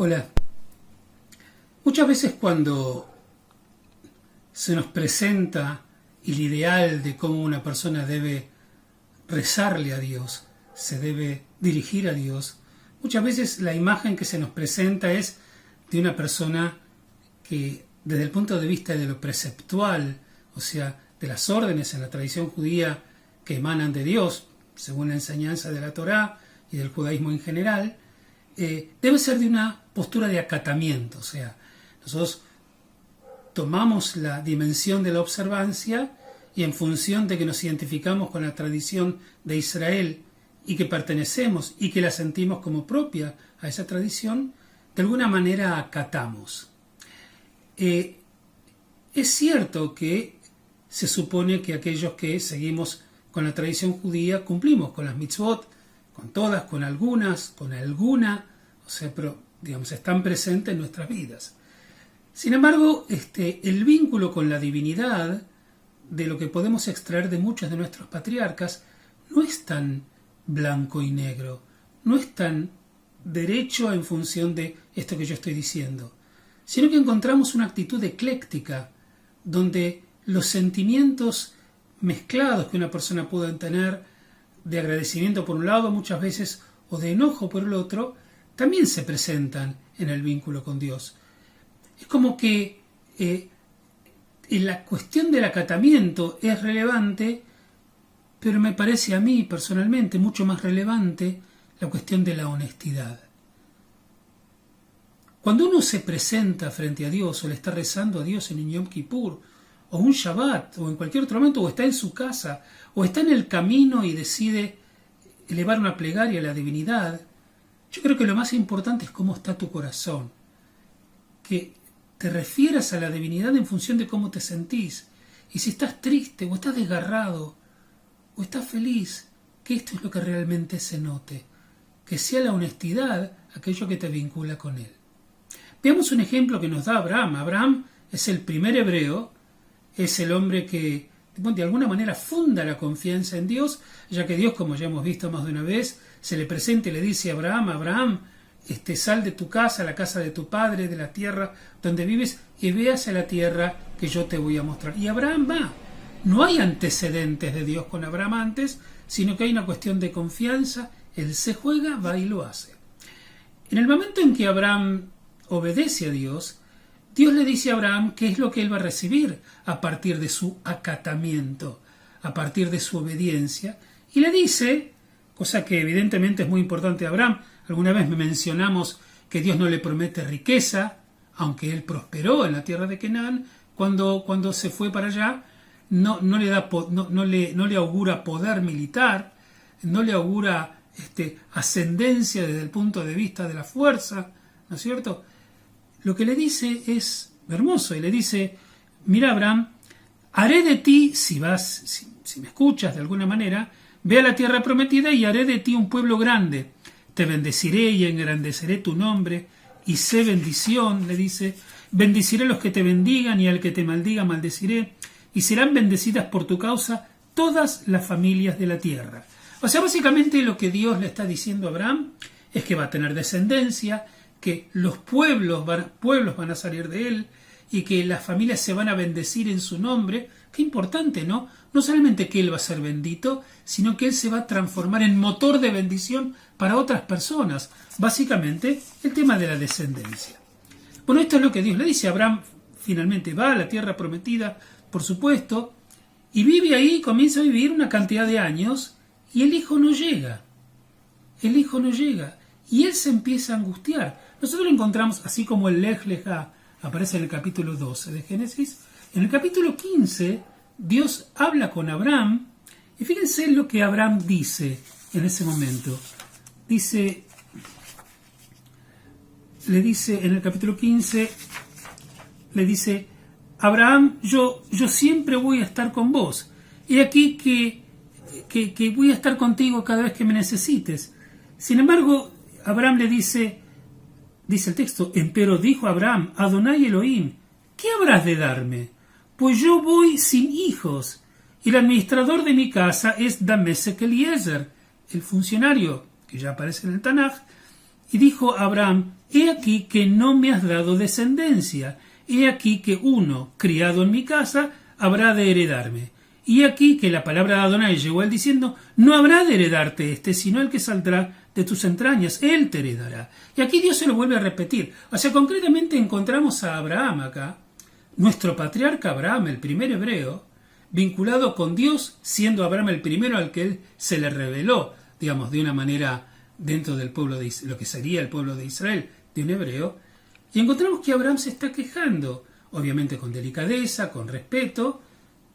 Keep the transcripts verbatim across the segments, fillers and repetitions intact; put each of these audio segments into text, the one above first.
Hola. Muchas veces cuando se nos presenta el ideal de cómo una persona debe rezarle a Dios, se debe dirigir a Dios, muchas veces la imagen que se nos presenta es de una persona que, desde el punto de vista de lo preceptual, o sea, de las órdenes en la tradición judía que emanan de Dios, según la enseñanza de la Torá y del judaísmo en general, eh, debe ser de una postura de acatamiento, o sea, nosotros tomamos la dimensión de la observancia y en función de que nos identificamos con la tradición de Israel y que pertenecemos y que la sentimos como propia a esa tradición, de alguna manera acatamos. Eh, es cierto que se supone que aquellos que seguimos con la tradición judía cumplimos con las mitzvot, con todas, con algunas, con alguna, o sea, pero, digamos, están presentes en nuestras vidas. Sin embargo, este, el vínculo con la divinidad, de lo que podemos extraer de muchos de nuestros patriarcas, no es tan blanco y negro, no es tan derecho en función de esto que yo estoy diciendo, sino que encontramos una actitud ecléctica donde los sentimientos mezclados que una persona pueda tener de agradecimiento por un lado muchas veces o de enojo por el otro, también se presentan en el vínculo con Dios. Es como que eh, la cuestión del acatamiento es relevante, pero me parece a mí personalmente mucho más relevante la cuestión de la honestidad. Cuando uno se presenta frente a Dios o le está rezando a Dios en un Yom Kippur, o un Shabbat, o en cualquier otro momento, o está en su casa, o está en el camino y decide elevar una plegaria a la divinidad, yo creo que lo más importante es cómo está tu corazón, que te refieras a la divinidad en función de cómo te sentís, y si estás triste, o estás desgarrado, o estás feliz, que esto es lo que realmente se note, que sea la honestidad aquello que te vincula con él. Veamos un ejemplo que nos da Abraham. Abraham es el primer hebreo, es el hombre que, bueno, de alguna manera funda la confianza en Dios, ya que Dios, como ya hemos visto más de una vez, se le presenta y le dice a Abraham: "Abraham, este, sal de tu casa, la casa de tu padre, de la tierra donde vives, y ve hacia la tierra que yo te voy a mostrar". Y Abraham va. No hay antecedentes de Dios con Abraham antes, sino que hay una cuestión de confianza. Él se juega, va y lo hace. En el momento en que Abraham obedece a Dios, Dios le dice a Abraham qué es lo que él va a recibir a partir de su acatamiento, a partir de su obediencia, y le dice, cosa que evidentemente es muy importante a Abraham, alguna vez mencionamos que Dios no le promete riqueza, aunque él prosperó en la tierra de Canaán, cuando, cuando se fue para allá, no, no le da po-, no, no le, no le augura poder militar, no le augura, este, ascendencia desde el punto de vista de la fuerza, ¿no es cierto? Lo que le dice es hermoso, y le dice: "Mira, Abraham, haré de ti, si vas, si, si me escuchas de alguna manera, ve a la tierra prometida y haré de ti un pueblo grande. Te bendeciré y engrandeceré tu nombre, y sé bendición", le dice, "bendeciré a los que te bendigan, y al que te maldiga, maldeciré, y serán bendecidas por tu causa todas las familias de la tierra". O sea, básicamente lo que Dios le está diciendo a Abraham es que va a tener descendencia, que los pueblos van, pueblos van a salir de él, y que las familias se van a bendecir en su nombre. Qué importante, ¿no? No solamente que él va a ser bendito, sino que él se va a transformar en motor de bendición para otras personas. Básicamente, el tema de la descendencia. Bueno, esto es lo que Dios le dice. Abraham finalmente va a la tierra prometida, por supuesto, y vive ahí, comienza a vivir una cantidad de años, y el hijo no llega. El hijo no llega. Y él se empieza a angustiar. Nosotros lo encontramos así como el Lech Lecha aparece en el capítulo doce de Génesis. En el capítulo quince, Dios habla con Abraham. Y fíjense lo que Abraham dice en ese momento. Dice, le dice en el capítulo quince, le dice: "Abraham, yo, yo siempre voy a estar con vos. He aquí que, que, que voy a estar contigo cada vez que me necesites". Sin embargo, Abraham le dice, dice el texto: "Empero dijo Abraham: Adonai Elohim, ¿qué habrás de darme? Pues yo voy sin hijos, y el administrador de mi casa es Damesek Eliezer, el funcionario que ya aparece en el Tanaj, Y dijo Abraham: He aquí que no me has dado desendencia, he aquí que uno, criado en mi casa, habrá de heredarme. Y aquí que la palabra de Adonai llegó a él diciendo: No habrá de heredarte este, sino el que saldrá de tus entrañas, él te heredará. Y aquí Dios se lo vuelve a repetir. O sea, concretamente encontramos a Abraham acá, nuestro patriarca Abraham, el primer hebreo, vinculado con Dios, siendo Abraham el primero al que él se le reveló, digamos, de una manera dentro del pueblo de Is-, lo que sería el pueblo de Israel, de un hebreo, y encontramos que Abraham se está quejando, obviamente con delicadeza, con respeto,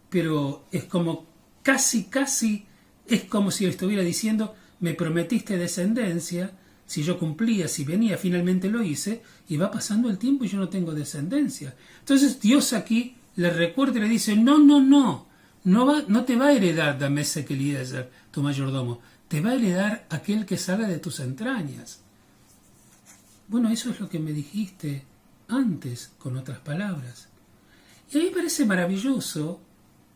pero es como casi, casi, es como si le estuviera diciendo: me prometiste desendencia, si yo cumplía, si venía, finalmente lo hice, y va pasando el tiempo y yo no tengo desendencia. Entonces Dios aquí le recuerda y le dice: no, no, no, no va, no te va a heredar Damesek Eliezer, tu mayordomo, te va a heredar aquel que salga de tus entrañas. Bueno, eso es lo que me dijiste antes, con otras palabras. Y a mí me parece maravilloso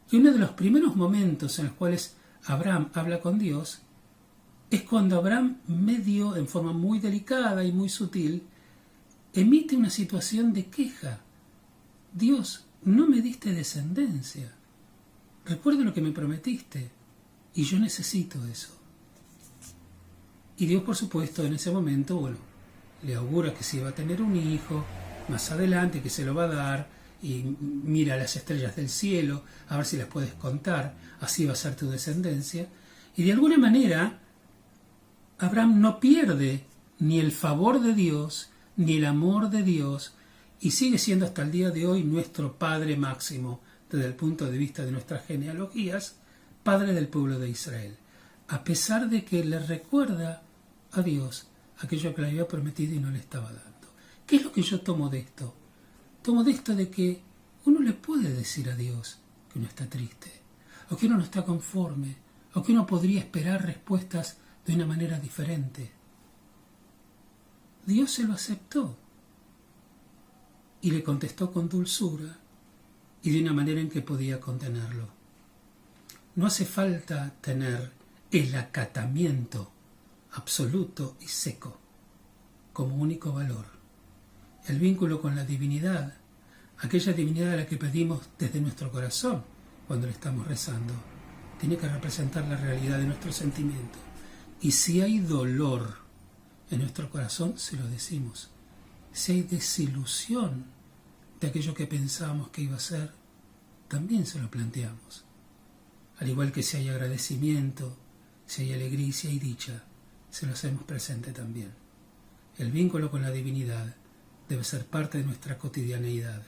que uno de los primeros momentos en los cuales Abraham habla con Dios es cuando Abraham, medio en forma muy delicada y muy sutil, emite una situación de queja. Dios, no me diste desendencia. Recuerda lo que me prometiste y yo necesito eso. Y Dios, por supuesto, en ese momento, bueno, le augura que si va a tener un hijo más adelante, que se lo va a dar, y mira las estrellas del cielo, a ver si las puedes contar, así va a ser tu descendencia. Y de alguna manera, Abraham no pierde ni el favor de Dios, ni el amor de Dios, y sigue siendo hasta el día de hoy nuestro padre máximo desde el punto de vista de nuestras genealogías, padre del pueblo de Israel, a pesar de que le recuerda a Dios aquello que le había prometido y no le estaba dando. ¿Qué es lo que yo tomo de esto? Tomo de esto de que uno le puede decir a Dios que uno está triste, o que uno no está conforme, o que uno podría esperar respuestas de una manera diferente. Dios se lo aceptó y le contestó con dulzura y de una manera en que podía contenerlo. No hace falta tener el acatamiento absoluto y seco como único valor. El vínculo con la divinidad, aquella divinidad a la que pedimos desde nuestro corazón cuando le estamos rezando, tiene que representar la realidad de nuestro sentimiento. Y si hay dolor en nuestro corazón, se lo decimos. Si hay desilusión de aquello que pensábamos que iba a ser, también se lo planteamos. Al igual que si hay agradecimiento, si hay alegría y si hay dicha, se lo hacemos presente también. El vínculo con la divinidad debe ser parte de nuestra cotidianeidad,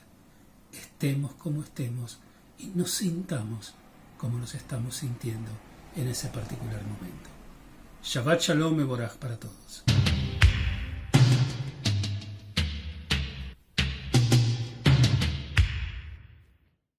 estemos como estemos y nos sintamos como nos estamos sintiendo en ese particular momento. Shabbat Shalom Mevorach para todos.